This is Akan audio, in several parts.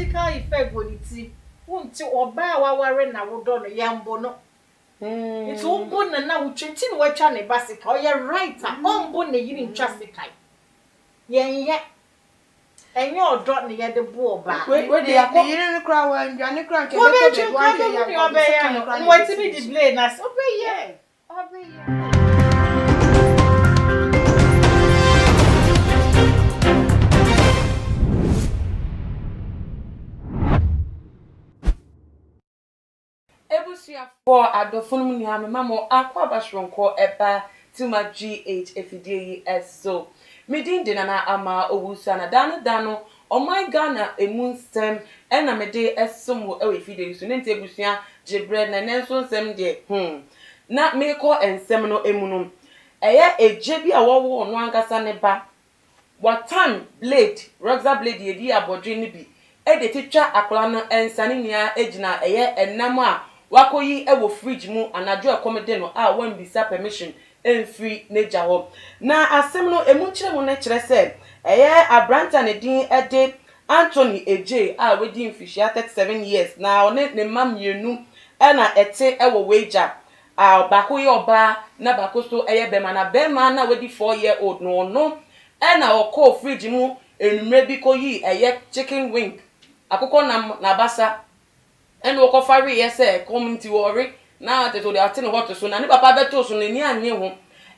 Psychological effect wɔ ne tirim. Wonte ɔbaa a waware na wodɔ no, yɛmbo no. Nti wobo no na wotwa nti na watwa ne ba sekan. Ɔyɛ right a ɔmbo ne yere ntwa sekan. Yɛnyɛ. Ɛnyɛ ɔdɔ na yɛde bo ɔbaa. Wei wei deɛ Ne yɛakɔ. yere no koraa wandwane koraa nka ɛbɛtɔ Wobɛtwi baabi nka wanhwɛ wobɛhu yie a nea nka ɔde ɔbɛyɛ sekan no. koraa Na na watumi ɛbɛsi de ne so. blade no ase. Ɔbɛyɛ. Ɔbɛyɛ. Abusuafoɔ adɔfo nom nyinaa mema mo akwaaba soronko ɛba Tuma GH afidie yi so. Me din de Nana Ama Owusu a na daa no da no ɔman Ghana ɛmu nsɛm ɛna mede ɛsom wo ɛwɔ afidie yi so. Ne nti abusua gye berɛ na ɛnɛ nso nsɛm deɛ hmm na merekɔ nsɛm no ɛmu no ɛyɛ agya bi a wɔwoo ɔno ankasa ne ba Wɔatan blade, razor blade yɛde yi abɔdwe no bi de twitwa akwadaa no nsa ne nyinaa gyina ɛyɛ ɛnam a wakɔyi wɔ fridge mu anadwo a ɛkɔm de no a wammisa permission amfiri n'agya hɔ. Na asɛm no ɛmu nkyerɛmu no kyerɛ sɛ ɛyɛ aberante a ne din de Anthony Adjei a wadi mfirihyia 37 years na ɔne ne mma mmienu na ɛte wɔ Weija a baako yɛ ɔbaa na baako nso yɛ bɛrima. Na bɛrima no a wadi four year old no, ɔno na ɔkɔɔ fridge mu anwummerɛ bi kɔyii ɛyɛ chicken wing, akokɔ nam n'abasa ɛna ɔkɔfa weeɛ sɛ ɛkɔm nti ɔrewe na kyerɛ sɛ ɔde ate ne hot so. Na ne papa bɛtoo so no, n'ani annye ho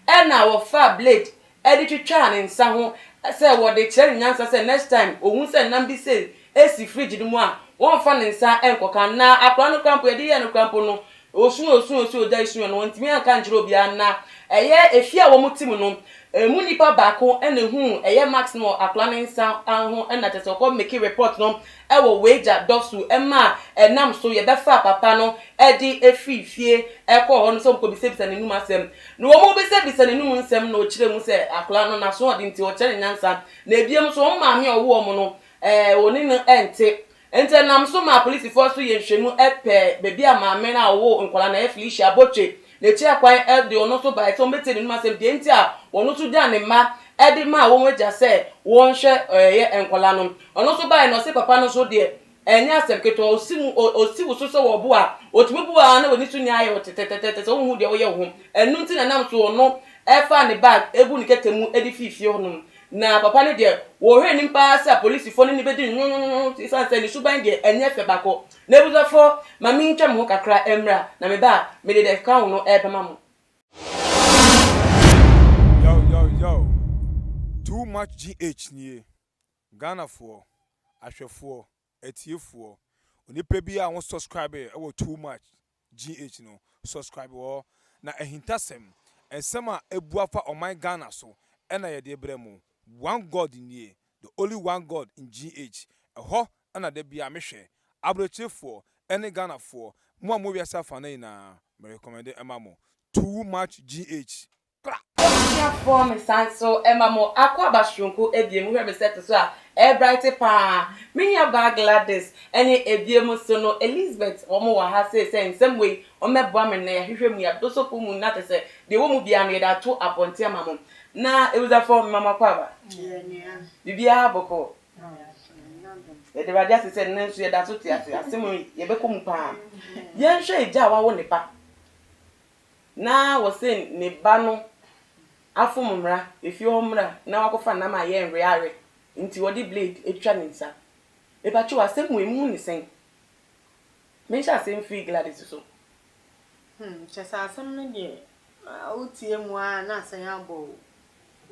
ɛna ɔfaa blade de twitwaa ne nsa ho sɛ wɔde kyerɛ no nyansa sɛ next time ohu sɛ nam bi sei si fridge no mu a, wɔmfa ne nsa nkɔka. Na akwadaa no koraa mpo, yɛde yɛɛ no koraa mpo no, osu osu osu ogyae su no, wantumi anka ankyerɛ obiara. Na ɛyɛ efie a wɔte mu no, emu nipa baako na ehuu ɛyɛ marks no wɔ akwadaa no nsa ho na kyerɛ sɛ ɔkɔ make report no wɔ w'agya dɔ so ma ɛnam so yɛbɛfaa papa no de firii fie kɔɔ hɔ no sɛ wɔkɔbisabisa n'anum asɛm. Na wɔrebisabisa n'anum nsɛm na ɔkyerɛɛ mu sɛ akwadaa no n'asoɔden nti ɔkyerɛ no nyansa. Na ebiem nso wɔn maame a ɔwoo wɔn no wɔne no nte. Nti ɛnam so maa apolisifoɔ nso yɛɛ nhwehwɛmu pɛɛ baabi a maame no a ɔwoo nkwadaa no ɛyɛ Felicia Botwe n'akyi akwan de ɔno nso baeɛ sɛ wɔbɛtie n'anum asɛm deɛ nti a ɔno nso gyaa ne mma de maa wɔn agya sɛ wɔnhwɛ ɛyɛ nkwadaa no. Ɔno nso baeɛ no ɔse papa no nso deɛ ɛnyɛ asɛm ketewa ɔsi mu ɔsi wo so sɛ wɔbo a ɔtumi bu ara na w'ani so nyinaa ayɛ wo tɛtɛtɛtɛ sɛ wonhu deɛ woyɛ wo ho. Ɛno nti na ɛnam so ɔno faa ne bag gu ne kɛtɛ mu de fii fie hɔnom. Na papa no deɛ wɔhwɛ anim paa sɛ apolisifoɔ ne no bɛdi no nwonwonwonwo esiane sɛ ne suban deɛ ɛnyɛ fɛ baako. N'abusuafoɔ ma mentwa me ho kakra mmra na meba a mede deɛ ɛka ho no rebɛma mo. Yo yo yo too much GH nie Ghanafoɔ, ahwɛfoɔ, atiefoɔ, onipa biara a wo subscribe wɔ too much GH no subscribe wɔ hɔ na ahintasɛm, nsɛm a abu afa ɔman Ghana so na yɛde brɛ mo. One God nie, the only one God in GH, ɛhɔ na da biara mehwɛ. Abrokyerefoɔ ne Ghanafoɔ, mo a mowɔ wiase afanan nyinaa, me recommend ma mo. Too much GH. Kra! Abusuafoɔ me san so ma mo akwaaba soronko abiem wohwɛ me set so a ɛyɛ bright paa me nua baa Gladys ɛne abiem nso no Elizabeth wɔn wɔ ha sei sɛ nsɛm wei wɔn bɛboa me na yɛahwehwɛ mu yɛadosɔ po mu na kyerɛ sɛ deɛ ɛwɔ mu biara no yɛde ato abɔnten ama mo na abusuafoɔ mema mo akwaaba biribiara bɔkɔɔ yɛde Awurade ase sɛ nnɛ nso yɛda so te ase asɛm yi yɛbɛkɔ mu paa yɛnhwɛ agya a wawo ne ba Na wɔse ne ba no afom mmara, efie hɔ mmara na wakɔfa nam a yɛnwe awe nti wɔde blade atwitwa ne nsa. Mepakyɛw asɛm wei muhu ne sɛn? Menhyɛ aseɛ mfiri Gladys so. Hmm, kyɛ sɛ asɛm no deɛ wotie mu ara na asan abɔ wo,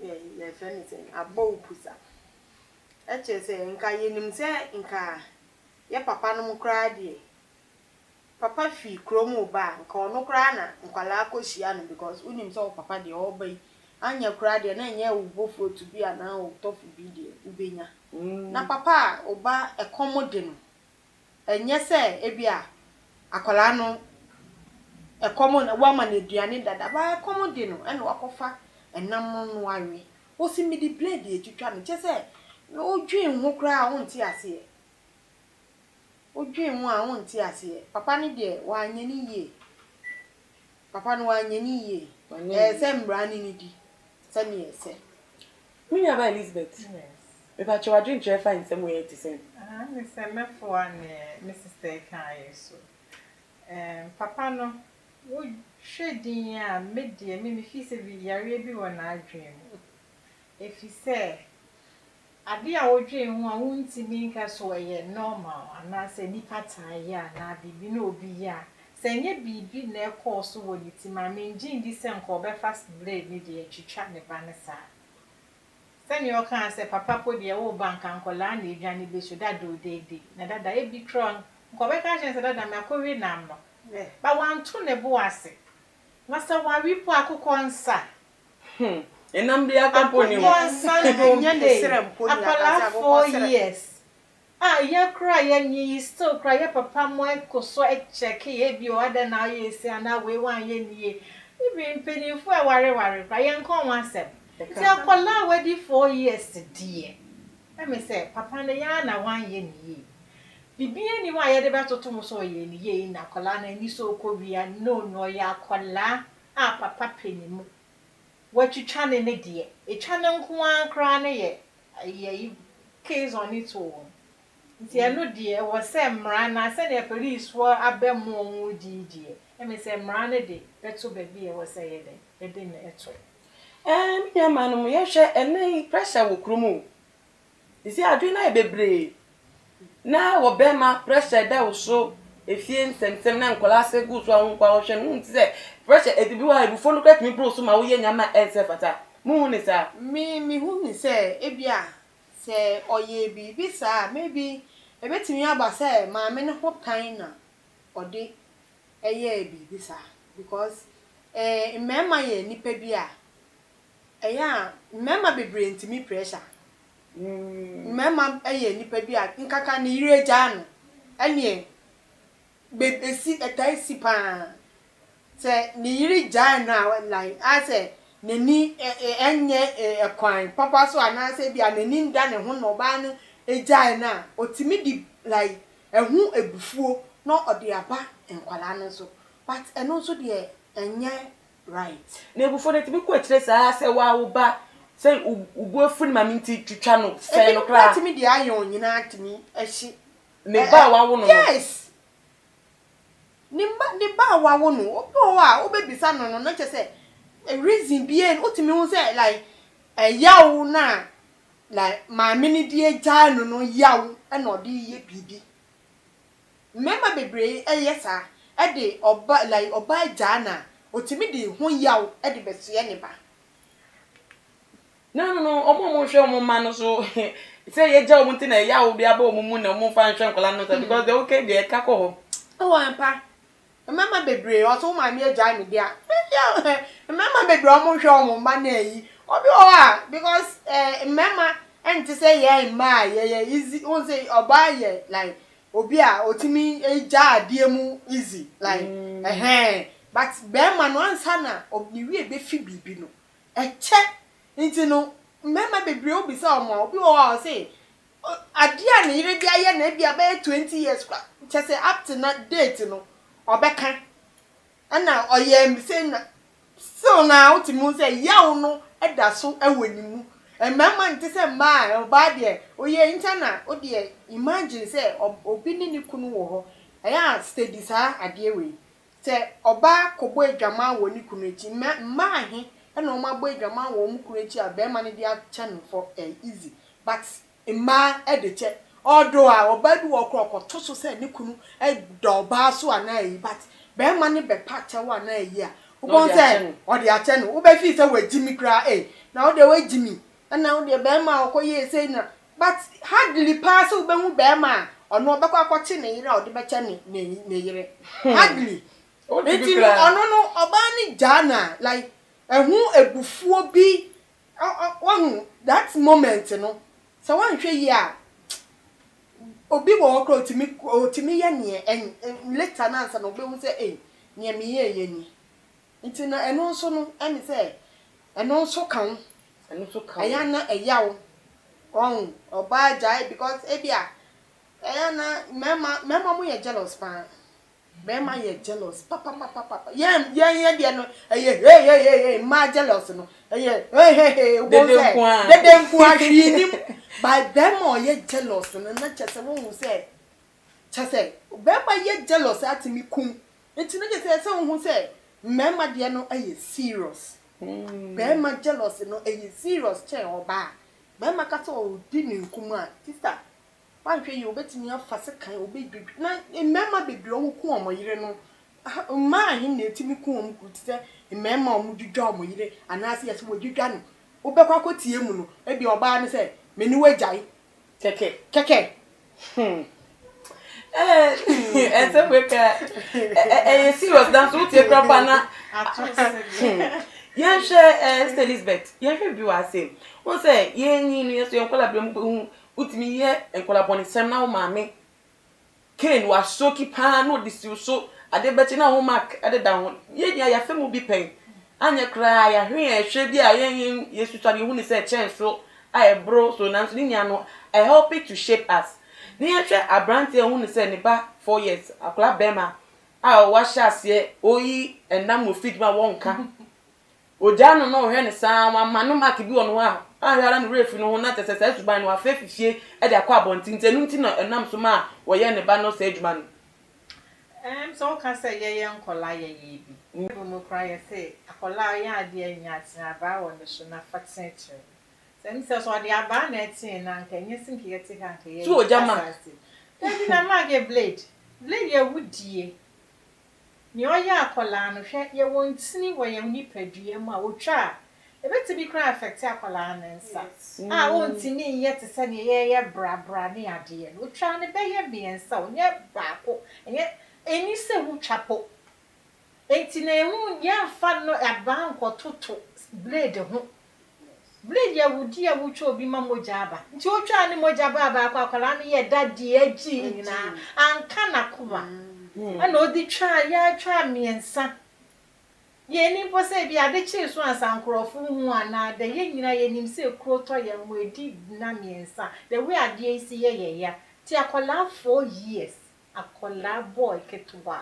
yɛfrɛ no sɛn, abɔ wo pusa. Ɛkyerɛ sɛ nka yɛnim sɛ nka yɛ papa nom koraa deɛ Papa fi kurom reba a, nka ɔno koraa na nkwadaa kɔhyia no because wonim sɛ wo papa deɛ ɔreba yi, anyɛ koraa deɛ na ɛnyɛ wo bofrot bi anaa wo tɔfe bi deɛ wobɛnya. Na papa a wo ba ɛkɔm de no, ɛnyɛ sɛ ebia akwadaa no ɛkɔm no woama no aduane dada but ɛkɔm de no ɛna wakɔfa ɛnam no na wawe. Wose mede blade atwitwa no, kyerɛ sɛ wodwen ho koraa a wonte aseɛ. Wodwen ho a wonte aseɛ. Papa no deɛ wanyɛ no yie. Papa no wanyɛ no yie. Ɛyɛ sɛ mmara ne no di sɛdeɛ ɛsɛ. Me nuabaa Elizabeth, Mepakyɛw w'adwenkyerɛ fa nsɛm wei te sɛn? Ɛne sɛ mɛfoa neɛ me sister yi kaeɛ so. Ɛɛm papa no wo hwɛ din a me deɛ me me feel sɛ bi yareɛ bi wɔ n'adwene mu. Ɛfiri sɛ adeɛ a wodwen ho a wontumi nka so ɛyɛ normal anaasɛ nipa taa yɛ anaa biribi na obi yɛ a, sɛ ɛnyɛ biribi na ɛkɔɔ so wɔ ne ti mu a, mengye ndi sɛ nka ɔbɛfa blade no de atwitwa ne ba no saa. Sɛnea ɔkaa sɛ papa po deɛ woba nka nkɔlaa na edwane bɛsu dada odeede na dada ebi koraa nka ɔbɛka akyerɛ no sɛ dada makɔwe nam no. Ba wanto ne bo ase. Na sɛ wawe po akokɔ nsa. Ɛnam bi aka mpo ni ho. Akokɔ nsa Ɛnyɛ ne serɛ ndompe. mpo ni aka sɛ Akwadaa akokɔ 4 serɛ. years. A yɛ koraa yɛnye yi still koraa yɛ papa mo ɛkɔ so ɛkyɛke ebi o adɛn na ɔyɛ esi anaa wei wanyɛ ne yie. Ebi mpanyinfoɔ a ɛwareware koraa yɛnka wɔn asɛm. Nti akwadaa a wadi 4 years deɛ, ɛmi sɛ papa no yɛa na wanyɛ ne yie. Biribiara nni hɔ a yɛde bɛtoto ho sɛ ɔyɛ ne yie na akwadaa no ani so kɔ wia no, ɔyɛ akwadaa a papa pɛ ne mu. Watwitwa ne ne deɛ. Etwa ne nko ara koraa ne yɛ yɛ case on its own. Nti ɛno deɛ ɛwɔ sɛ mmara na sɛnea policefoɔ aba mu a wɔn di deɛ, ɛmi sɛ mmara no de bɛto baabi a ɛwɔ sɛ yɛde yɛde no ɛto. Me nuamaa no mu yɛhwɛ ɛnɛ yi pressure wɔ kurom o. Sisi adwene no ayɛ bebree. Na wɔ bɛrima pressure da wo so, efie nsɛmsɛm na nkwadaa ase gu so a wo nkwa wɔhwɛ no, wonte sɛ pressure ebi wɔ ha, ebufuo no koraa tumi boro so ma woyɛ nneɛma a ɛnsɛ fata. Muhu ne saa? Me mehu ne sɛ ebia sɛ ɔyɛ biribi saa a, maybe ebetumi aba sɛ maame no ho tan na ɔde ɛyɛɛ biribi saa, because mmarima yɛ nipa bi a ɛyɛ a mmarima bebree ntumi pressure. Mmarima yɛ nipa bi a nkaka ne yere agyaa no ɛneɛ be esi ɛtaa si paa sɛ ne yere gyaa no a, like asɛ n'ani ɛ ɛ ɛnyɛ ɛkwan papa so anaasɛ bi a n'ani nda ne ho na ɔbaa no egyae no a, otumi di like ɛho ebufuo na ɔde aba nkwadaa no so, but ɛno nso deɛ ɛnyɛ right. Na ebufuo no tumi kɔ akyire saa sɛ waa wo ba sɛ wo bo afu ne maame nti twitwa no sɛn no Ebinom koraa. tumi de iron nyinaa tumi ɛhye. Ne ba a wawo no no. Yes, ne mba, ne ba a wawo no. Obi wɔ hɔ a wobɛbisa no na kyerɛ sɛ reason bie wotumi hu sɛ like ɛyaw na like maame no de agyaa no no yaw ɛna ɔde yɛ biribi. Mmarima bebree ɛyɛ saa, ɛde ɔba like ɔba agyaa no a, otumi de ho yaw ɛde bɛsoɛ ne ba. Na no ɔmo a ɔmo hwɛ ɔmo mma no so sɛ yɛgya ɔmo nti na ɛyɛ awo bi aba ɔmo mu na ɔmo mfa nhwɛ nkwadaa no sa, because deɛ woka deɛ ɛka kɔ hɔ. Ɛwɔ mpa mmarima bebree ɔsɛ wo maame agyae me dea. Mmarima bebree ɔmo hwɛ ɔmo mma na ayi obi wɔ hɔ a, because mmarima ɛnte sɛ yɛn mmaa a yɛyɛ easy. Wɔn sɛ ɔbaa yɛ like obi a otumi gya adeɛ mu easy like ɛhɛn, but bɛrima no ansa na ne wie bɛfi biribi no ɛkyɛ. Nti no mmarima bebree obisa ɔmo a, obi wɔ hɔ a ɔsɛ adeɛ a ne yere de ayɛ na ebi abɛyɛ 20 years kora kyɛ sɛ up to na date no ɔbɛka ɛna ɔyɛ mi sɛ na still na wotumi hu sɛ yaw no ɛda so ɛwɔ ne mu. Mmarima nte sɛ mmaa a ɔbaa deɛ oyɛ nkyɛn na odeɛ imagine sɛ obi ne ne kunu wɔ hɔ, ɛyɛ a steady saa adeɛ wei sɛ ɔbaa kɔbɔ adwaman wɔ ne kunu akyi, mmaa ahe ɛna wɔn abɔ adwaman wɔ wɔn kunu akyi a bɛrima no de akyɛ no for easy, but mmaa ɛde kyɛ ɔdo a ɔbaa bi wɔ korɔ ɔkɔto so sɛ ne kunu ɛda ɔbaa so anaa ɛyi, but bɛrima no bɛpa kyɛw anaa ɛyi a wobɔn ɔde sɛ akyɛ no. Ɔde akyɛ no, wobɛfi sɛ wagyi mi koraa na wode wagyi mi ɛna wode bɛrima a ɔkɔyɛ sei na, but hardly paa sɛ wobɛhu bɛrima a ɔno ɔbɛkɔ akɔkye ne yere a ɔde bɛkyɛ ne yere, hardly. Wotumi Nti no koraa. Ɔno no ɔbaa no gyaa na like ɛho ebufuo bi wahu that moment no sɛ wanhwɛ yie a, obi wɔ hɔ koraa otumi yɛ neɛ ɛn later na ansa na obehu sɛ ɛy neɛ meyɛ yɛ ni. Nti no ɛno nso no ɛne sɛ ɛno nso ka ho. Ɛno nso ka ho. Ɛyɛ na ɛyaw ɔn ɔbaa gyae because ebi a ɛyɛ na mmarima mo yɛ jealous paa. Bɛrima yɛ jealous papapapapa. Yɛn yɛn yɛn deɛ no ɛyɛ hey hey hey hey mmaa jealous no ɛyɛ hey hey hey wobɛhu Dede sɛ nko ara. dede nko ara hwee nim. But bɛrima a ɔyɛ jealous no na kyerɛ sɛ wohu sɛ kyerɛ sɛ bɛrima yɛ jealous atumi kum. Nti no kyerɛ sɛ ɛsɛ wohu sɛ mmarima deɛ no ɛyɛ serious. Bɛrima jealous no ɛyɛ serious kyɛn ɔbaa. Bɛrima ka sɛ ɔdi ne nkum a sister Woanhwɛ yie obetumi afa sekan obedwidwi na mmarima bebree a wɔko wɔn yere no mmaa ahe na etumi ko wɔn kunu te sɛ mmarima a wɔdwidwa wɔn yere anaasɛ yɛsɛ wɔdwidwa no wobɛkɔ akɔtie mu no ebi ɔbaa no sɛ me ne wagyae kɛkɛ kɛkɛ. Ɛnsɛm wei ka ɛyɛ serious nanso wotie kora pa na yɛnhwɛ Sister Elizabeth yɛnhwɛ bi wɔ ase wo sɛ yɛnyi no yɛso yɛn nkɔla berɛ mu bɛhu Wotumi yɛ nkwadaa-bɔnesɛm na wo maame cane wasoki paa na ɔde si wo so, ade bɛkye na wo mark deda ho. Yɛn nyinaa yɛafa mu bi pɛn. Anyɛ koraa yɛahwe yɛn hwɛ bi a yɛn yɛn yɛsusua no yɛhu no sɛ ɛkyɛn so a ɛboro so nanso ne nyinaa no ɛ help to shape us. Ne yɛhwɛ aberanteɛ a wohu no sɛ ne ba 4 years akwadaa bɛrima a wahyɛ aseɛ ɔreyi ɛnam wɔ fridge mu a wɔnka. Ogyaa no na ɔhwɛ no saa, wama no mark bi wɔ ne ho a, anhwɛ ara ne werɛ afi ne ho na kyerɛ sɛ saa suban no wafa afi fie de akɔ abɔnten nti ɛno nti na ɛnam so maa wɔyɛɛ ne ba no saa adwuma no. Ɛɛm sɛ woka sɛ yɛyɛ nkɔlaa yɛyɛ bi. Bible mu koraa yɛse akɔlaa ɔyɛ adeɛ nyɛ a tene abaa wɔ ne so na fa tenekyerɛ no. Sɛ ɛne sɛ sɛ ɔde abaa na ɛtee no a anka ɛnyɛ sɛ nka yɛte ha anka yɛyɛ So ogya mark? asase. Dabi na mark yɛ blade. Blade yɛ awudie. Nea ɔyɛ akwadaa no, hwɛ, yɛwɔ ntini wɔ yɛn nipadua mu a otwa a, ebetumi koraa affect akwadaa no nsa a ontumi nyɛ te sɛ nea yɛyɛ brabra ne adeɛ no. Otwa no bɛyɛ mmiɛnsa o, nyɛ baako, ɛnyɛ, ɛnni sɛ wotwa po. Enti na ehu yɛmfa no abaa nkɔtoto blade ho. Blade yɛ wudi a wotwa obi ma mogya aba. Nti otwaa ne mogya baa baako akwadaa no yɛ daddy agyii nyinaa anka n'akoma. Ɛna ɔde twaa yɛ twaa mmiɛnsa. Yɛnni mpo sɛ ebi ade kyee so ansa nkurɔfo hu anaa dɛ yɛn nyinaa yɛnim sɛ kuro tɔ yɛn ho edi nna mmiɛnsa. The way adeɛ yi si yɛ yɛ ya. Nti akwadaa 4 years akwadaa boy ketewa.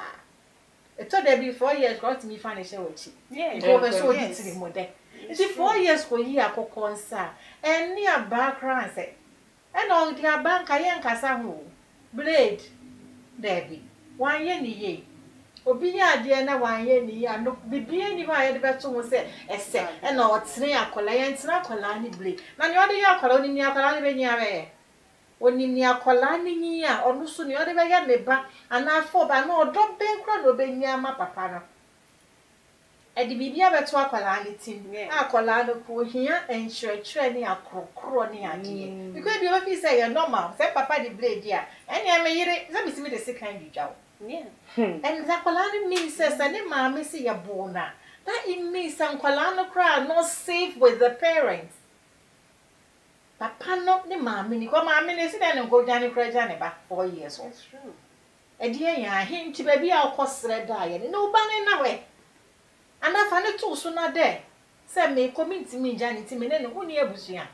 Ɛtɔ da bi 4 years koraa wotumi fa ne hyɛ w'akyi. Nti wɔpɛ sɛ ɔdi tiri mu dɛ. Nti 4 years kɔyi akokɔ nsa a ɛne abaa koraa nsɛ. Ɛna ɔde abaa nka yɛnkasa ho o. Blade daabi wanyɛ ne yie. Obi yɛ adeɛ na wanyɛ ne yie a no biribiara nni hɔ a yɛde bɛto ho sɛ ɛsɛ ɛna ɔtene akwadaa. Yɛntene akwadaa ne blade. Na nea ɔde yɛ akwadaa onim nea akwadaa no bɛnyin abɛyɛ. Onim nea akwadaa no nyin a ɔno nso nea ɔde bɛyɛ ne ba anaa afɔ ba anaa ɔdɔ bɛn koraa na ɔbɛnyin ama papa no. Ɛde biribi abɛto akwadaa no tim a akwadaa no ko ohia nkyerɛkyerɛ ne akorɔkorɔ ne adeɛ. Because ebi ɔbɛfi sɛ ɛyɛ normal sɛ papa de blade a ɛnea me yere sɛ metumi de sekan dwidwa wo. And akwadaa no mean sɛ sɛ ne maame sɛ yɛboo no a that it means sɛ nkwadaa no koraa not safe with the parents. Papa no ne maame ni kɔ maame no esi dɛn ne nkɔdwane koraa gya ne ba 4 years hɔ. Ɛdeɛ yɛn ahe nti baabi a ɔkɔ srɛ daeɛ no ne wo ba no na hɔ anaa fa ne to so na dɛ sɛ meekɔ mentumi ngya ne nti me ne no wonni abusua.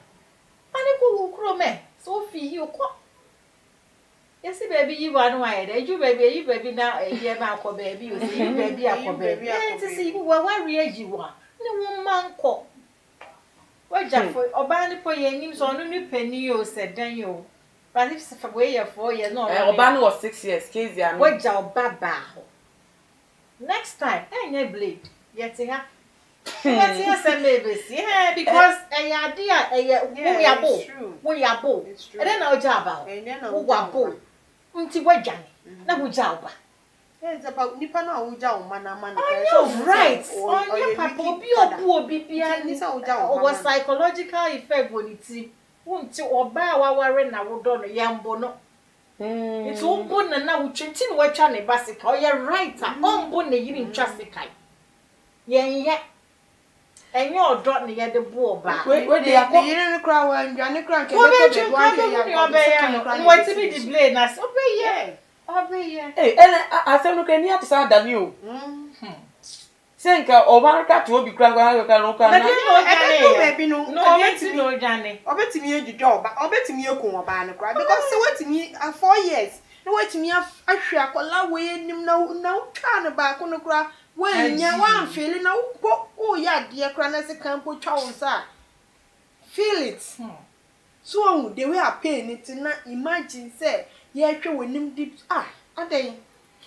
Fa ne kɔ wo kurom ɛ sɛ wofi yi kɔ. Yɛsi baabi yi wa no ayɛ dɛ edu baabi eyi baabi na ɛyɛ na akɔ baabi o sɛ yi baabi akɔ baabi. Ɛɛ nti sɛ waware ayi wo a ne wo mma nkɔ. Wagya fo ɔbaa no po yɛn anim sɛ ɔno ne panin o sɛ dɛn o. But if sɛ wei yɛ 4 years na ɔno Ɔbaa no wɔ 6 years Kezia no. Wagya ɔba baa hɔ. Next time ɛnyɛ blade yɛte ha. Yɛte ha sɛ mebesi ɛ because ɛyɛ ade a ɛyɛ wo yabo wo yabo ɛdɛn na wogya aba hɔ wo wabo nti wadwane na wogya ɔba. Nipa no a wogya wo ma no ama no Ɔnyɛ right, ɔnyɛ papa obi ɔbu obi bia ɔwɔ psychological effect wɔ ne tirim. Wonte ɔbaa a waware na wodɔ no yɛmbo no. Nti wobo no na wotwa nti na watwa ne ba sika ɔyɛ right a ɔmbo ne yere ntwa sika. Yɛnyɛ ɛnyɛ ɔdɔ ne yɛde bo ɔbaa. Wei de yakɔ. Ne yere no koraa wandwane koraa nka ɛbɛtɔ baabi wanhwɛ yɛ akɔ ne sekan koraa na watumi de blade na sɛ ɔbɛyɛ ɔbɛyɛ. Ee ɛnɛ asɛm no kora ni ate saa adane o. Sɛ nka ɔbaa no kora te obi kora kora kora no kora na. Ɛbɛdu baabi no. Na ɔbɛtumi na ɔdwane. Ɔbɛtumi adwidwa ɔba, ɔbɛtumi aku ɔbaa no koraa because sɛ watumi 4 years. Na woatumi ahwɛ akwadaa wei anim na na wotwaa no baako no koraa woannya woamfeele na wokɔ woreyɛ adeɛ koraa na sekan mpo twa wo nsa a feel it. So woahu the way a pain no te na imagine sɛ yɛrehwɛ w'anim de ah adɛn.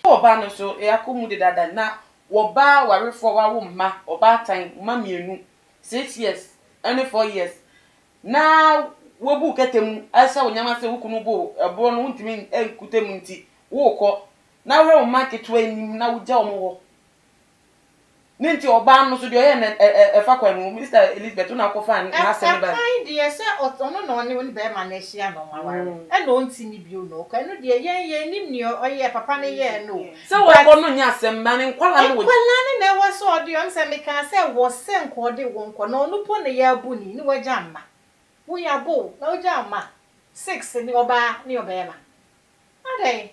Wɔ ɔbaa no so yɛakɔ mu dedaada na wɔbaa warefoɔ wawo mma ɔbaatan mma mienu 6 years ɛne 4 years na wobu kɛtɛ mu ɛhyɛ wo nyama sɛ wo kunu bo ɛboɔ no wontumi nkuta mu nti wokɔ na wohwɛ wo mma ketewa anim na wogya wɔn hɔ ne nti ɔbaa no so deɛ ɔyɛ no ɛfa kwan mu. Mr Elizabeth, wo na akɔfa n'asɛm ba. Ɛkwan deɛ sɛ ɔno na ɔne ne bɛrima no ahyia na ɔmo aware ɛna ɔntumi bio na ɔkɔ, ɛno deɛ yɛn nim nea ɔyɛ papa no yɛɛ no. Sɛ wɔkɔ no nyɛ asɛm ma ne nkwala no wɔ Nkwalaa no na ɛwɔ sɛ ɔde ɔno sɛ meka sɛ wɔ sɛ nka ɔde wɔn kɔ na ɔno po ne yɛ abu ni ne wagya mma woyɛ abo na wagya mma six ne ɔbaa ne ɔbɛrima adɛn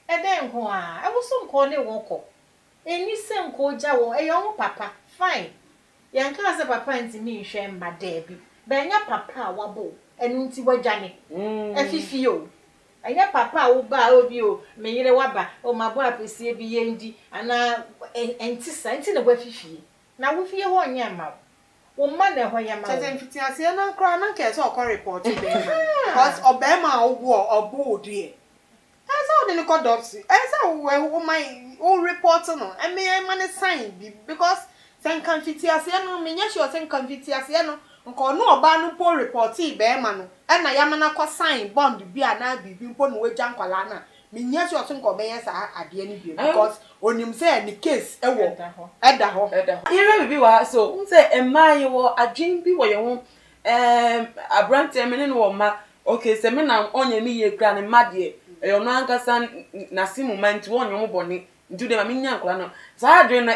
ɛdɛn nko a ɛwɔ so nka ɔne wɔn kɔ ɛni sɛ nka ɔgya wɔn. Ɛyɛ ɔmo papa, fine, yɛnka sɛ papa ntumi nhwɛ mma, daabi, bɛnyɛ papa a wabɔ ɛno nti wadwane ɛfifi o. Ɛnyɛ papa a woba a obi o me yere waba o ma bɔ apɛsie bi yɛn di anaa ɛnti saa nti na wafifie na wofie hɔ nyɛ mma wo, wo mma na ɛhɔ yɛ ma Kyɛ sɛ wo. Mfitiaseɛ no koraa na nka ɛsɛ ɔkɔ report bɛrima no because ɔbɛrima a woboɔ ɔbɔ wo deɛ ɛsɛ sɛ wode no kɔ dɔpsi, ɛsɛ sɛ wo wo ma wo report no ɛmɛ ɛma ne sign bi because sɛ nka mfitiaseɛ no menyɛ sure sɛ nka mfitiaseɛ no nka ɔno ɔbaa no mpo reportee bɛrima no ɛna yama no akɔ sign bond bi anaa biribi mpo na wagya nkwalaa no a, menyɛ sure sɛ nka ɔbɛyɛ saa adeɛ no bio because onim sɛ ne case ɛwɔ ɛda hɔ. Ɛda hɔ. Ɛda hɔ. Yɛhwɛ biribi wɔ ha so n sɛ mmaa yɛwɔ adwene bi wɔ yɛn ho. Aberanteɛ me ne no wɔ mma, okay, sɛ me na ɔnyɛ me yie koraa ne mma deɛ ɛyɛ ɔno ankasa n'ase mu mma nti wɔnyɛ ɔmo bɔne nti deɛ ma menya nkwadaa no. Saa adwene no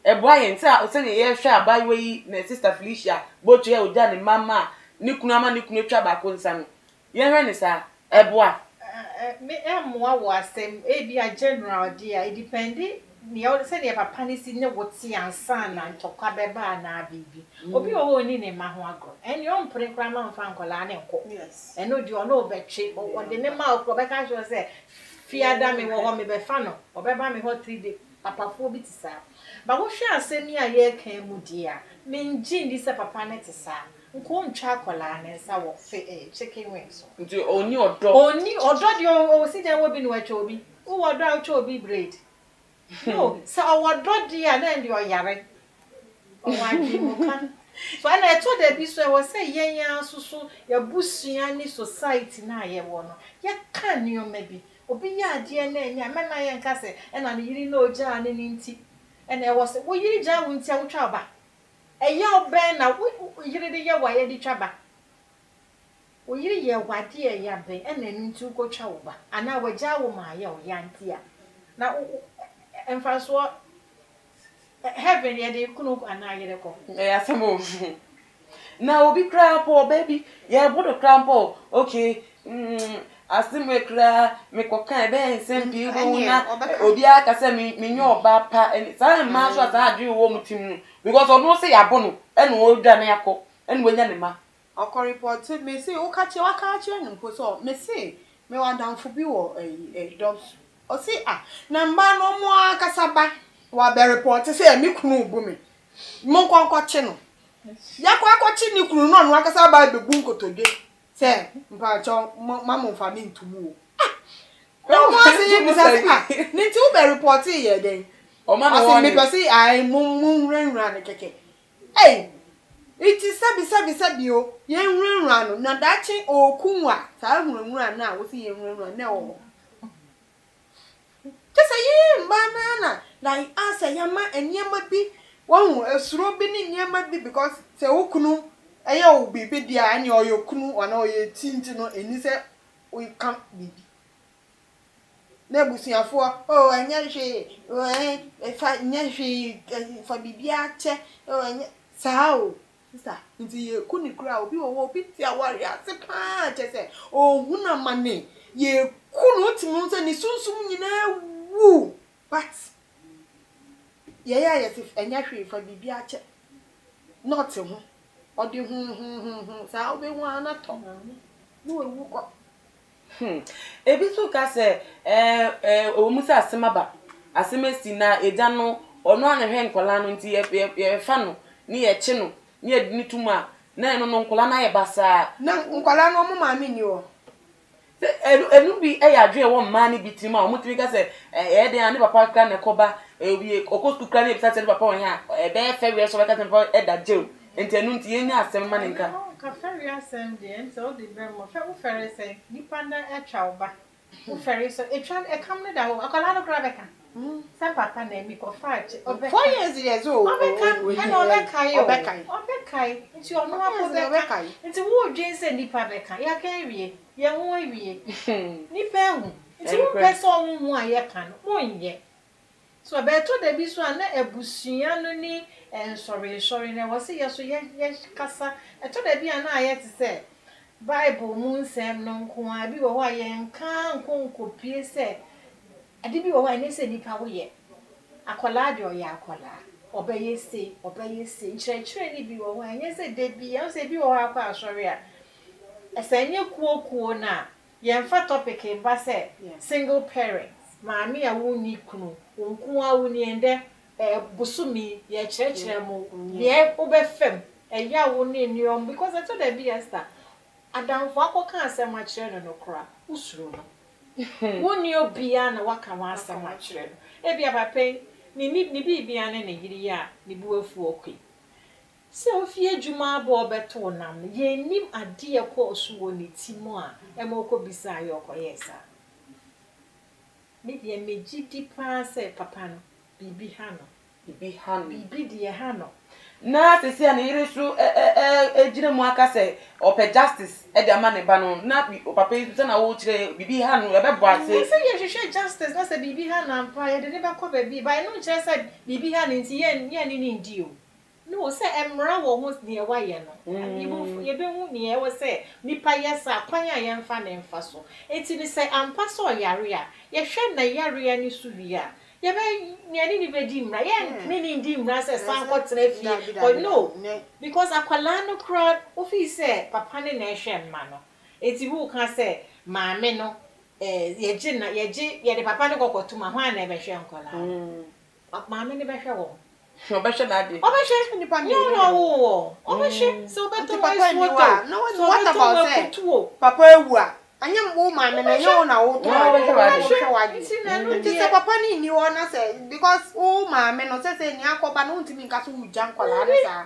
ɛboa yɛn sɛ sɛnea yɛhwɛ abaayewa yi na Sister Felicia Botwe a ogya ne mma ma a ne kunu ama ne kunu atwa baako nsa no, yɛhwɛ ne saa ɛboa. Me ɛmmoa wɔ asɛm ebi a general deɛ a ɛdepend nea sɛdeɛ papa no si ne wo te ansa na ntɔkwa bɛba anaa biribi. Obi wɔ hɔ a ɔni ne mma ho agorɔ, ɛnea ɔmpere koraa ma mfa nkɔlaa ne nkɔ. Ɛno deɛ ɔno ɔbɛtwe ɔde ne ma wo koraa ɔbɛka kyerɛ wo sɛ fiada me wɔ hɔ mebɛfa no, ɔbɛba me hɔ 3 day. Papafoɔ bi te saa. Ba wohwɛ asɛm yi a yɛreka mu deɛ a, mengye ndi sɛ papa no te saa. Nka ɔntwa akɔlaa ne nsa wɔ fe chicken wings so. Nti ɔni ɔdɔ. Ɔni ɔdɔ deɛ ɔsi dan wɔ bi na watwa obi. Wowɔ ɔdɔ a wotwa obi braid no sɛ ɔwɔ dɔ deɛ a na ɛnde ɔyare ɔwɔ adwene so. Ɛna ɛtɔ da bi so ɛwɔ sɛ yɛn ara nso so yɛabusua ne society no a yɛwɔ no yɛka nneɛma bi. Obi yɛ adeɛ na ɛnyɛ a mɛma yɛnka sɛ ɛna ne yere na ogyaa ne ne nti ɛna ɛwɔ sɛ wo yere gyaa wo nti a wotwa ɔba. Ɛyɛ bɛn na wo yere de yɛ wo a yɛde twa ba? Wo yere yɛ wo adeɛ a ɛyɛ abɛn ɛna ɛno nti wokɔtwa wo ba anaa wagyaa wo ma ayɛ wo ya nti a na mfasoɔ heaven yɛde kunu anaa yere kɔ? Ɛyɛ asɛm o. Na obi koraa mpo ɔbaa bi yɛbɔ do koraa mpo, okay, asɛm wei koraa mekɔka ɛbɛyɛ nsɛm pii wobɛhu na obiara ka sɛ menyɛ ɔbaa pa. Ɛne saa mmaa nso a saa adwene wɔ mu tim no because ɔno sɛ yɛabɔ no ɛna ɔredwane akɔ ɛna wanya ne ma. Ɔkɔ report me se woka kyerɛ waka akyerɛ no mpo sɛ me se mewɔ adamfo bi wɔ ɛyi ɛ dɔbso. Ɔse ah, na mmaa no ɔmo ankasa ba wabɛ report sɛ me kunu bu me, monkɔ nkɔkye no. Yɛkɔ akɔkye ne kunu no, ɔno ankasa ba abɛbu nkotodwe sɛ mpakyɛw ma mo mfa me ntom o. Ah, na ɔmo ase yɛ bisa sɛ ah, ne nti wobɛ report yɛ dɛn? Ɔma no Ɔse wɔne. Mepɛ sɛ ae mo nwurawura no kɛkɛ. Ei, nti sɛbi sɛbi sɛbi o, yɛnwurawura no na daakye ɔɔkum a saa nwurawura no a wosi yɛnwurawura no na ɛwɔ hɔ. Kyɛ sɛ yɛn mmaa naa na like asɛ yɛama nneɛma bi wɔhu esuro bi ne nneɛma bi because sɛ wo kunu ɛyɛ wo biribi deɛ a ɛne ɔyɛ kunu anaa ɔyɛ ti nti no ɛni sɛ woka biribi na abusuafoɔ oh ɛnyɛ hwee, oh ɛɛ fa nyɛ hwee, fa biribiara kyɛ, oh ɛnyɛ saa o sister. Nti yɛku ne kura. Obi wɔ hɔ, obi te aware ase paa kyɛ sɛ ɔhunu amane, yɛku no wotumi hu sɛ ne sunsum nyinaa wu, but yɛyɛ a yɛse ɛnyɛ hwee, fa biribiara kyɛ na ɔte ho ɔde huhuhuhu saa wobɛhu ara na tɔ na wawu kɔ. Hmm. Ebi nso ka sɛ, ɛɛ, ɛɛ, ɛwɔ mu sɛ asɛm aba, asɛm asi na agya no, ɔno ara na ɛhwɛ nkwadaa no nti yɛ, yɛ, yɛfa no ne yɛkye no ne yɛde no to mu a, na ɛno no nkwadaa no ayɛ basaa. Na nkwadaa no wɔn maame nni hɔ. Sɛ ɛno ɛno bi yɛ adwene a ɛwɔ mmaa no bi tirim a wɔtumi ka sɛ ɛyɛ den a ne papa koraa na ɛkɔba obi ɔkɔ sukuu koraa na ebisa sɛ ne papa wɔ he a ɛbɛyɛ fɛreɛ sɛ ɔbɛka sɛ ne papa ɛda jail nti ɛno nti yɛnya asɛm ma ne nka. Ɛno nka fɛreɛ asɛm deɛ ɛnte wode brɛ mu fɛ wo fɛre sɛn nipa no atwa wo ba wo fɛre sɛ etwa ɛkam no da hɔ akwadaa no koraa bɛka sɛ papa na ɛmi kɔ fa akyi ɔbɛka 4 years deɛ sɛ o ɔbɛka ɛna ɔbɛkae o ɔbɛkae nti ɔno akɔ bɛka nti wo dwen sɛ nipa bɛka yɛaka awie. Yɛn ho awie. Nnipa ahu. Nti wompɛ sɛ ɔmo hu a yɛka no, monyɛ. So ɛbɛɛtɔ da bi so a na abusua no ne nsɔrensɔre no ɛwɔ sɛ yɛ so yɛ yɛkasa. Ɛtɔ da bi a na ayɛ te sɛ Bible mu nsɛm no nko ara, ebi wɔ hɔ a yɛnka nkɔ nkɔpue sɛ ade bi wɔ hɔ a ɛnyɛ sɛ nnipa woyɛ. Akwadaa deɛ ɔyɛ akwadaa, ɔbɛyɛ sei, ɔbɛyɛ sei. Nkyerɛkyerɛ no bi wɔ hɔ a ɛnyɛ sɛ da bi, wohu sɛ ebi wɔ hɔ a wokɔ asɔre a, Sɛ ɛnyɛ kuo kuo no a, yɛnfa topic mba sɛ single parent, maame a wonni kunu, wo nko ara wo ni ɛndɛ bosome yi yɛkyerɛkyerɛ mo deɛ wobɛfa mu, ɛyaw ne nnoɔma because ɛtɔ da bi Esther, adamfo akɔka asɛm akyerɛ no no koraa, wo suro no. Wonni obiara na woaka w'asɛm akyerɛ no. Ebia papa yi, ne ne biribiara ne ne yere yi a ne bo afu ɔkɔ yi. Sɛ ofi adwuma aba a ɔbɛtow nam no, yennim ade a ɛkɔɔ so wɔ ne ti mu a ɛma okobisaa yɛ ɔkɔyɛɛ saa. Me deɛ, megye di paa sɛ papa no, biribi ha no. Biribi ha no. Biribi deɛ ha no. Na seesei a ne yere nso gyina mu aka sɛ ɔpɛ justice de ama ne ba no, na papa yi nso sɛnea wokyerɛ yi, biribi ha no, ɛbɛbɔ ase. Ɛsɛ sɛ yɛhwehwɛ justice na sɛ biribi ha no ampa a, yɛde no bɛkɔ baabi. But ɛno nkyerɛ sɛ biribi ha no nti yɛne no ndi o. No, sɛ mmara wɔ ho deɛ wayɛ no, yɛbɛhu deɛ ɛwɔ sɛ nipa yɛ saa, kwan a yɛmfa no mfa so. Enti no sɛ ampa sɛ ɔyare a, yɛhwɛ nayareɛ no so wie a, yɛbɛ, yɛne no bɛdi mmara. Yɛne no ndi mmara sɛ san kɔtena fie, kɔ, no. Because akwadaa no koraa, wofii sɛ papa no na ɛhwɛ mma no. Enti woka sɛ maame no, eh, yɛgye na, yɛgye, yɛde papa no kɔ kɔtom a, hwan na ɛbɛhwɛ nkwadaa no? Maame no bɛhwɛ wɔn. Ɔbɛhwɛ n'ade. Ɔbɛhwɛ. Nipa Nyɛ ɔno na ɔwoo wɔn. Ɔbɛhwɛ. Sɛ ɔbɛtɔ Nti wɔn papa nni asuo hɔ tɔ a, o, na sɛ what ɔbɛtɔ about wɔn sɛ akutu o. papa awu a, ɛnyɛ wo maame no, ɛnyɛ wo na wotɔ Ɔbɛhwɛ ade, w'ade. wohwɛ w'ade. Nti na ɛno Nti deɛ. sɛ papa no nni hɔ na sɛ, because wo maame no, sɛsɛ nea akɔba no, wontumi nka sɛ wogya nkwadaa no Dabi. saa.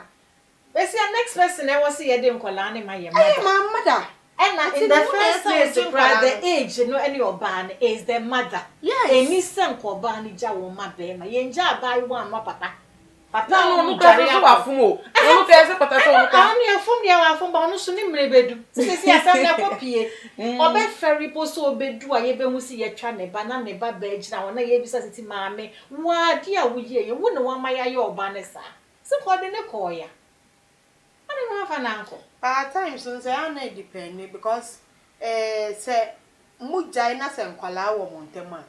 Bɛsia next person a ɛwɔ sɛ yɛde nkwadaa no ma yɛ Ɛyɛ mother. my mother. Ɛna Nti in the no wo na first ɛsɛ place wogye koraa nkwadaa the no. age no ɛne ɔbaa no is the mother. Yes. Ɛnni sɛ nka ɔbaa no gya wɔn ma barima. Yɛngya abaayewa mma papa. Papa Na a ɔno ɔno koraa dware nso akɔ. wafom o. Ɔno koraa sɛ pata sɛ ɔno koraa. Ɔno deɛ fom deɛ wafom ba ɔno nso ne mmerɛ bɛdu. Nti seesei asɛm no ɛkɔ pie. Ɔbɛfɛre mpo sɛ ɔbɛdu a yɛbɛhu sɛ yɛatwa ne ba na ne ba baa gyina hɔ na yɛrebisa sɛ nti maame wo ara adeɛ a woyɛeɛ wo na woama yɛayɛ ɔba no saa. Sɛ nka ɔde no kɔɔeɛ a, adɛn na wamfa no ankɔ? But at times nso ɛyɛ a na ɛdepɛnde because eh, sɛ mo gyae na sɛ nkwadaa wɔ mo ntam a,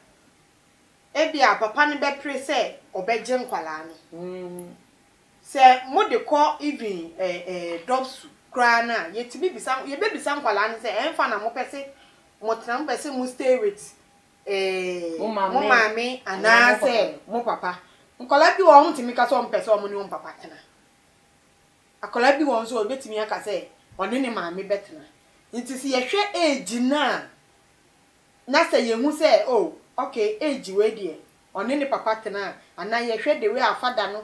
ebia papa no bɛpere sɛ ɔbɛgye nkwadaa no. Sɛ mo de kɔ even eh, eh, dɔpsu koraa no a, yɛtumi bisa, yɛbɛbisa nkwadaa no sɛ ɛnfa na mopɛ se motena, mopɛ se mo stay with eh, Mo mo maame maame anaa mo papa anaasɛ no. mo papa. Nkwadaa bi wɔ hɔ a wɔntumi ka sɛ wɔmpɛ sɛ wɔne wɔn papa tena. Akwadaa bi wɔ hɔ nso a ɔbɛtumi aka sɛ ɔne ne maame bɛtena. Nti sɛ yɛhwɛ age no a, na sɛ yɛhu sɛ oh, okay, age wei deɛ ɔne ne papa tena a, anaa yɛhwɛ the way a father no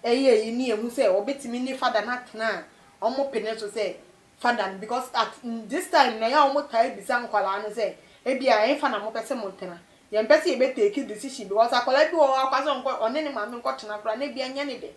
yɛ yi ne yɛhu sɛ ɔbɛtumi ne father no atena a, wɔpene so sɛ father no because at this time no ɛyɛ a wɔn taa bisa nkwadaa no sɛ ebia ɛhefa na mopɛ sɛ motena, yɛmpɛ sɛ yɛbɛ take decision because akwadaa bi wɔ hɔ a ɔka sɛ ɔnkɔ ɔne ne maame nkɔtena koraa na ebia ɛnyɛ ne dɛ,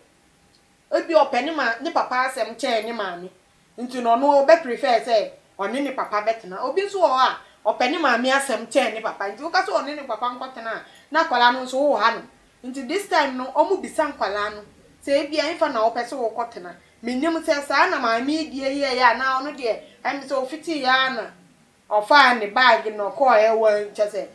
ebia ɔpɛ ne ma ne papa asɛm kyɛn ne maame nti no ɔno ɔbɛ prefer sɛ ɔne ne papa bɛtena, obi nso wɔ hɔ a ɔpɛ ne maame asɛm kyɛn ne papa nti woka sɛ ɔne ne papa nkɔtena a na akwadaa no nso woha no. Nti this time no ɔmo bisa nkwadaa no sɛ ebia ɛnfa na wopɛ sɛ wokɔ tena. Mennim sɛ saa na maame yi deɛ yɛɛyɛ anaa ɔno deɛ ɛme sɛ ofitiiɛ ara na ɔfaa ne bag na ɔkɔɔɛ wan kyɛsɛ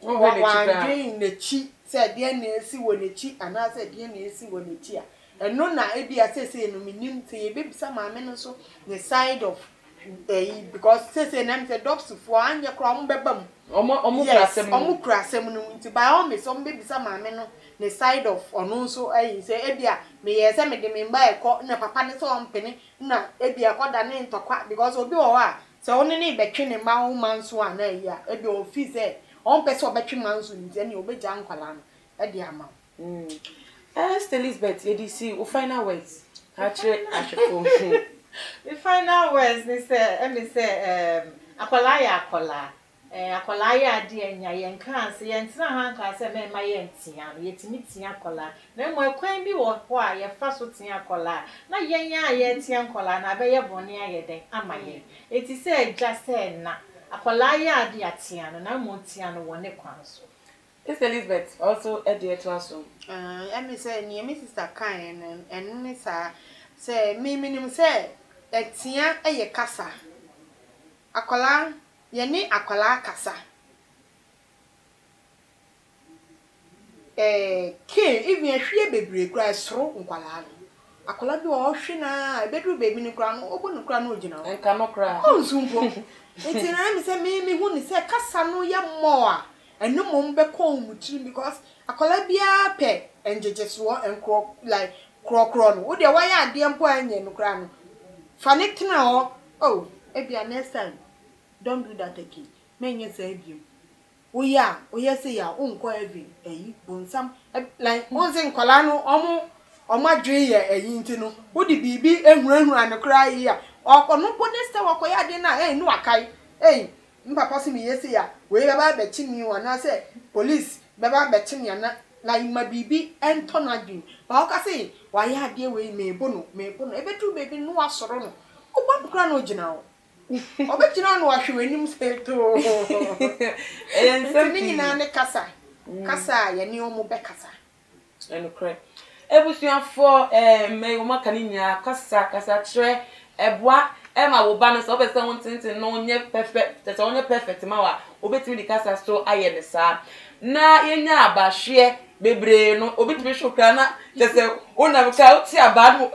Wanhwɛ n'akyi koraa. wandwen n'akyi sɛ deɛn na ɛresi wɔ n'akyi anaasɛ deɛn na ɛresi wɔ n'akyi a ɛno na ebia seesei no mennim sɛ yɛbɛbisa maame no nso ne side of. ɛyi because seesei na ɛm sɛ dɔps foɔ anyɛ koraa ɔmo bɛba mu. Ɔmo ɔmo kura Yes, asɛm no mu. ɔmo kura asɛm no mu nti by all means ɔmo bɛbisa maame no ne side of ɔno nso ɛyi sɛ ebia meyɛ sɛ mede me mba ɛkɔ na papa ne sɛ ɔmpene na ebia ɛkɔ da ne ntɔkwa because obi wɔ hɔ a sɛ ɔne ne bɛtwe ne mma ho ma nso a na ɛyi a ebia ofi sɛ ɔmpɛ sɛ ɔbɛtwe ma nso nti ɛne ɔbɛgya nkwalaa no ɛde ama wo. Esther Elizabeth, yɛde si wo final words ka kyerɛ ahwɛfoɔ. The final words ni sɛ ɛmi sɛ akwadaa yɛ akwadaa, akwadaa yɛ adeɛ nya yɛn kaa sɛ yɛn tena ha nkaa sɛ mɛɛma yɛn tea no, yɛtumi tea akwadaa, na mmom ɛkwan bi wɔ hɔ a yɛfa so tea akwadaa na yɛn a yɛtea nkwadaa na abɛyɛ bɔne ayɛ dɛn ama yɛn. Eti sɛ agya sɛ ɛna, akwadaa yɛ adeɛ atea no, na mmom tea no wɔ ne kwan so. Esther Elizabeth also ɛde ɛtoa so. Ɛmi sɛ nea me sister kaeɛ no, ɛno ne saa sɛ me menim sɛ ɛtea ɛyɛ kasa. Akwadaa, yɛne akwadaa kasa cane, even ahwie bebree koraa ɛsoro nkwadaa no. Akwadaa bi wɔ hɔ, ɔhwe naa ebeduru beebi no koraa no, ɔbɔ no koraa no, ogyina hɔ. Nka no koraa. Ɔnsu mpo. Nti na ɛmi sɛ me mehu ne sɛ kasa no yɛ mmɔ a ɛno mmom bɛkɔ wɔn tirim because akwadaa biara pɛ ngyegyesoɔ nkorɔ like korɔkorɔ no. Wo deɛ wayɛ adeɛ mpo a ɛnyɛ no koraa no, fa ne tena hɔ, oh, ebia next time don't do that again, mɛnyɛ saa bio, woyɛ a woyɛ sɛ yɛ a wonkɔ heaven, ɛyi bonsam like wɔn sɛ nkwadaa no ɔmo adwene yɛ ɛyi nti no, wode biribi ehurahura no koraa yi a ɔno mpo next time wakɔyɛ adeɛ no a ɛyi no wakae, ɛyi mpapa sɛ meyɛ sɛ a wei bɛba abɛkye mi o anaasɛ police bɛba abɛkye mi ana, like ma biribi ɛntɔ n'adwene ba ɔka sɛ wayɛ adeɛ wei, meebo no meebo no, ebɛduru beebi no wasɔrɔ no, wobɔ no koraa na ogyina hɔ, ɔbɛgyina hɔ na wahwɛ w'anim sɛ too. Ɛyɛ nsɛm Nti ne pii. nyinaa ne kasa kasa a yɛne ɔmo bɛkasa. Ɛnokorɛ, ebusuafoɔ, mmɛ wɔn aka ne nyinaa, kasa kasa kyerɛ ɛboa ɛma wo ba no sɛ wopɛ sɛ wo ntenten no nyɛ perfect, kyerɛ sɛ wonyɛ perfect ma wa wobɛtumi de kasa so ayɛ ne saa na yɛnya abahweɛ bebree no. Obi tumi hwɛ koraa na kyerɛ sɛ wonam kaa wote abaa no,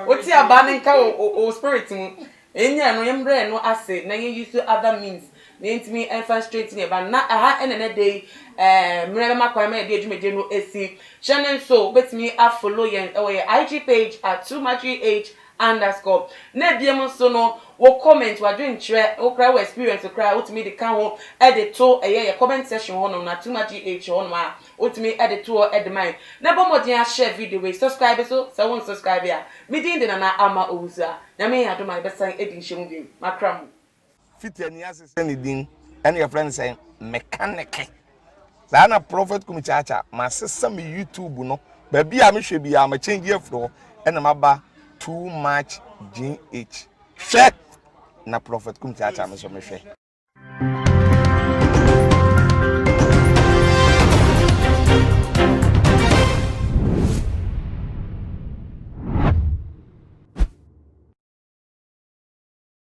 wote abaa no nka wo spirit mu. Yɛnya no, yɛmbrɛ no ase na yɛn use other means na yɛntumi ɛmfa straight ne ɛba na ɛha. Ɛna ɛnɛ de yi mmerɛ bɛma kwan ma yɛde adwumadie no esi hyɛ ne nso. Wobɛtumi afollow yɛn ɛwɔ yɛ IG page at 2much_, na ebiem nso no wo comment, wadwenkyerɛ, wo kora wɔ experience kora wotumi de ka ho ɛde to ɛyɛ yɛ comment section hɔnom na 2much hɔnom a wotumi ɛde to hɔ ɛde man na bɔ mmɔden ahyɛ video wei, subscribe so sɛ wo nsubscribe a. Me din de Nana Ama Owusu a Nyame yɛ adom a yɛbɛsan adi nhyɛ mu bio. Makra mu. Fiti ani ase sɛ ne din ɛne yɛfrɛ no sɛ mechanic saa na Prophet Kum Kyaakya. Masesa me YouTube no, baabi a mehwɛ biara makyɛngye afiri hɔ ɛna maba Too Much GH. Hwɛ na Prophet Kum Kyaakya me so mehwɛ.